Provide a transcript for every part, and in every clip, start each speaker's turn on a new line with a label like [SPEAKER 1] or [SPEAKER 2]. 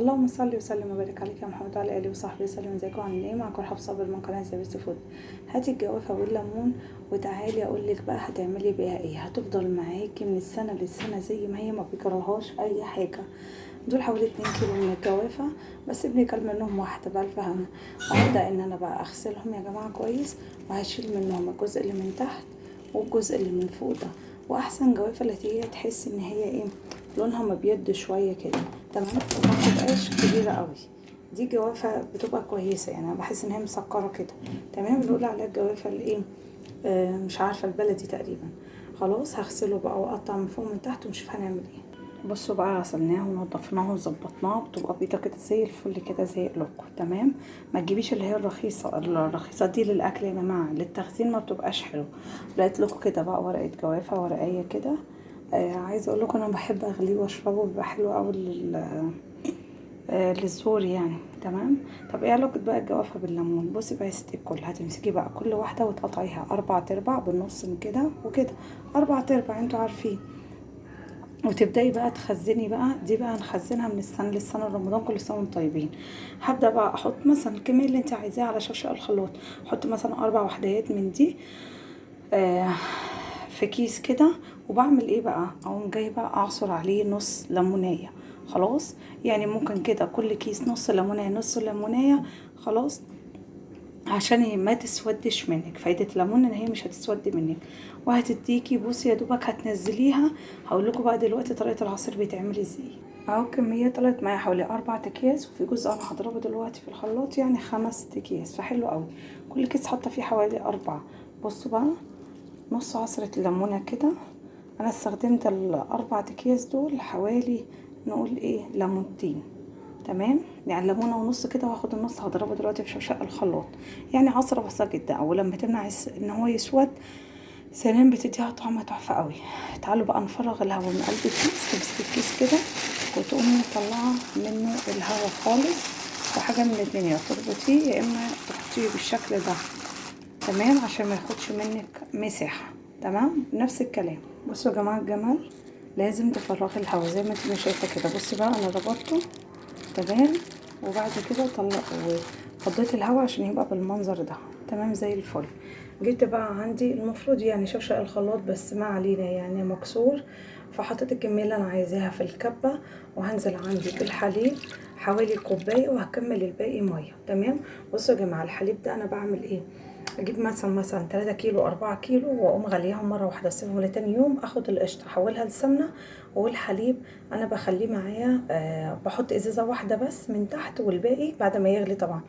[SPEAKER 1] اللهم صل وسلم وبارك عليك يا محمد وعلى اله وصحبه وسلم. ازيكم عاملين ايه؟ معاكم رحاب صابر من قناة The Best Food. هاتي الجوافه والليمون وتعالي اقول لك بقى هتعملي بيها ايه. هتفضل معاكي من السنة للسنة زي ما هي، ما بيجراهاش اي حاجة. دول حوالي 2 كيلو من الجوافه، بس ابني كل منهم واحدة بألف هنا. وهبدا ان انا بقى اغسلهم يا جماعة كويس، وهشيل منهم الجزء اللي من تحت والجزء اللي من فوق ده. واحسن جوافه اللي هي تحس ان هي ايه، لونها مبيض شوية كده، تمام، ما بتبقاش كبيرة قوي. دي جوافه بتبقى كويسة، يعني انا بحس ان هي مسكره كده، تمام. بنقول عليها الجوافه الايه، مش عارفه، البلدي تقريبا. خلاص هغسله بقى واقطع من فوق ومن تحت ونشوف هنعمل ايه. بصوا بقى، غسلناها ونضفناها وظبطناها، بتبقى بيضة كده زي الفل كده زي قلوبكم، تمام. ما تجيبيش اللي هي الرخيصة، الرخيصة دي للاكل يا جماعة، للتخزين ما بتبقاش حلو. لقيت لكم كده بقى ورقة جوافه ورقية كده. عايزه اقول لكم انا بحب اغليه واشربه، بيبقى حلو قوي للزور يعني، تمام. طب ايه علاقة بقى الجوافه بالليمون؟ بصي بقى يا ستي الكل، هتمسكي بقى كل واحدة وتقطعيها 4/4 بالنص من كده وكده، 4/4 انتوا عارفين. وتبداي بقى تخزني بقى، دي بقى نخزنها من السنة للسنة، رمضان كل سنة وانتم طيبين. هبدا بقى احط مثلا الكمية اللي انت عايزاها على شفشق الخلاط، احط مثلا 4 وحدات من دي في كيس كده. وبعمل ايه بقى؟ اقوم جايبه اعصر عليه نص ليمونيه، خلاص. يعني ممكن كده كل كيس نص ليمونيه نص ليمونيه، خلاص، عشان ما تسودش منك. فايده الليمون ان هي مش هتسود منك وهتديكي. بصي يا دوبك هتنزليها. هقول لكم بقى دلوقتي طريقه العصير بيتعمل ازاي. اهو الكمية طلعت معايا حوالي 4 اكياس، وفي جزء انا هضربه دلوقتي في الخلاط، يعني 5 اكياس، فحلو قوي. كل كيس حاطه فيه حوالي 4. بصوا بقى، نص عصره الليمونه كده. انا استخدمت ال4 اكياس دول حوالي نقول ايه، ليمونتين، تمام. يعني ليمونه ونص كده، وهاخد النص هضربه دلوقتي في شفشق الخلاط. يعني عصره بسيطة جدا. اول لما تمنع ان هو يسود، ثانيا بتديها طعم تحفة قوي. تعالوا بقى نفرغ الهواء من قلب الكيس. تمسكي الكيس كده وتقومي مطلعه منه الهواء خالص. وحاجه من الاتنين، يا تربطيه يا اما تحطيه بالشكل ده، تمام، عشان ما ياخدش منك مساحة، تمام. نفس الكلام. بصوا يا جماعة الجمال، لازم تفرغي الهواء زي ما انت شايفه كده. بصي بقى انا ربطته، تمام، وبعد كده طلع وفضيت الهواء عشان يبقى بالمنظر ده، تمام، زي الفل. جبت بقى عندي المفروض يعني شفشق الخلاط، بس ما علينا، يعني مكسور، فحطيت الكمية اللي انا عايزاها في الكبه. وهنزل عندي بالحليب حوالي كوباية، وهكمل الباقي مية، تمام. بصوا يا جماعة الحليب ده انا بعمل ايه، اجيب مثلا 3 كيلو 4 كيلو واقوم غليهم مرة واحدة، اسيبهم لتاني يوم، اخد القشطه احولها لسمنه. والحليب انا بخليه معايا، بحط ازازة واحدة بس من تحت، والباقي بعد ما يغلي طبعا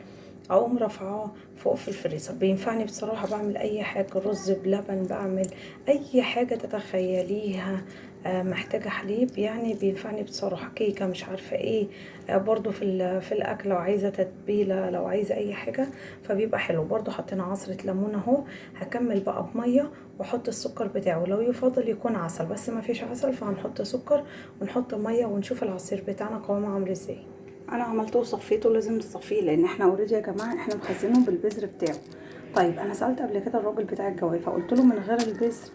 [SPEAKER 1] اقوم رافعاه فوق في الفريزر. بينفعني بصراحة، بعمل اي حاجة، رز بلبن، بعمل اي حاجة تتخيليها محتاجه حليب، يعني بينفعني بصراحة. كيكة مش عارفه ايه، برضو في الاكل، لو عايزه تتبيله، لو عايزه اي حاجة، فبيبقى حلو. برضو حطينا عصره ليمون اهو. هكمل بقى بميه واحط السكر بتاعه، لو يفضل يكون عسل، بس ما فيش عسل فهنحط سكر ونحط مية، ونشوف العصير بتاعنا قوامه عامل ازاي. انا عملته وصفيته، لازم تصفية لان احنا already يا جماعة احنا مخزنينه بالبذر بتاعه. طيب انا سالت قبل كده الراجل بتاع الجوافه، قلت له من غير البذر،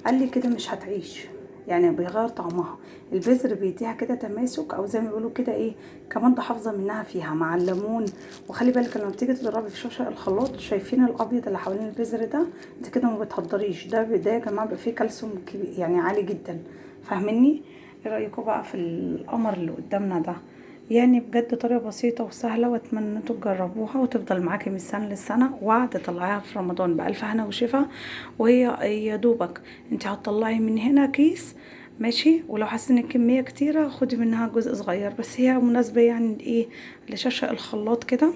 [SPEAKER 1] قال لي كده مش هتعيش، يعني بيغير طعمها. البذر بيديها كده تماسك، او زي ما بيقولوا كده ايه، كمان تحافظه منها فيها مع الليمون. وخلي بالك لما بتيجي تضربي في شفشق الخلاط، شايفين الابيض اللي حوالين البذر ده، انت كده ما بتهدريش. ده يا جماعة بيبقى فيه كالسيوم كبير، يعني عالي جدا، فاهميني؟ ايه رايكم بقى في القمر اللي قدامنا ده؟ يعني بجد طريقه بسيطة وسهلة، واتمنى ان انتوا تجربوها وتفضل معاكي من السنة للسنة. وعد تطلعيها في رمضان بالف هنا وشفا. وهي يا دوبك انت هتطلعي من هنا كيس، ماشي، ولو حاسه ان الكمية كتيرة خدي منها جزء صغير، بس هي مناسبة يعني ايه لشفشق الخلاط كده،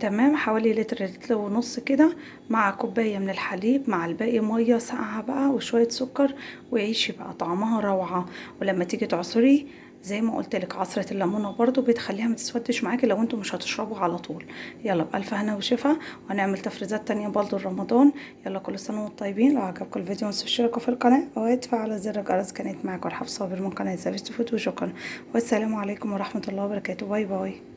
[SPEAKER 1] تمام. حوالي لتر، لتر ونص كده، مع كوباية من الحليب، مع الباقي مية ساقعه بقى وشوية سكر، وعيشي بقى، طعمها روعه. ولما تيجي تعصري زي ما قلت لك عصره الليمونه برضو بتخليها ما تسودش معاكي لو انتوا مش هتشربوا على طول. يلا بالف هنا وشفا، وهنعمل تفريزات تانية برضو لرمضان. يلا كل سنة وانتم طيبين. لو عجبكم الفيديو ما تنسوش تشتركوا في القناة وتفعلوا زر الجرس. كانت معاكم رحاب صابر من قناة The Best Food، وشكرا والسلام عليكم ورحمة الله وبركاته. bye bye.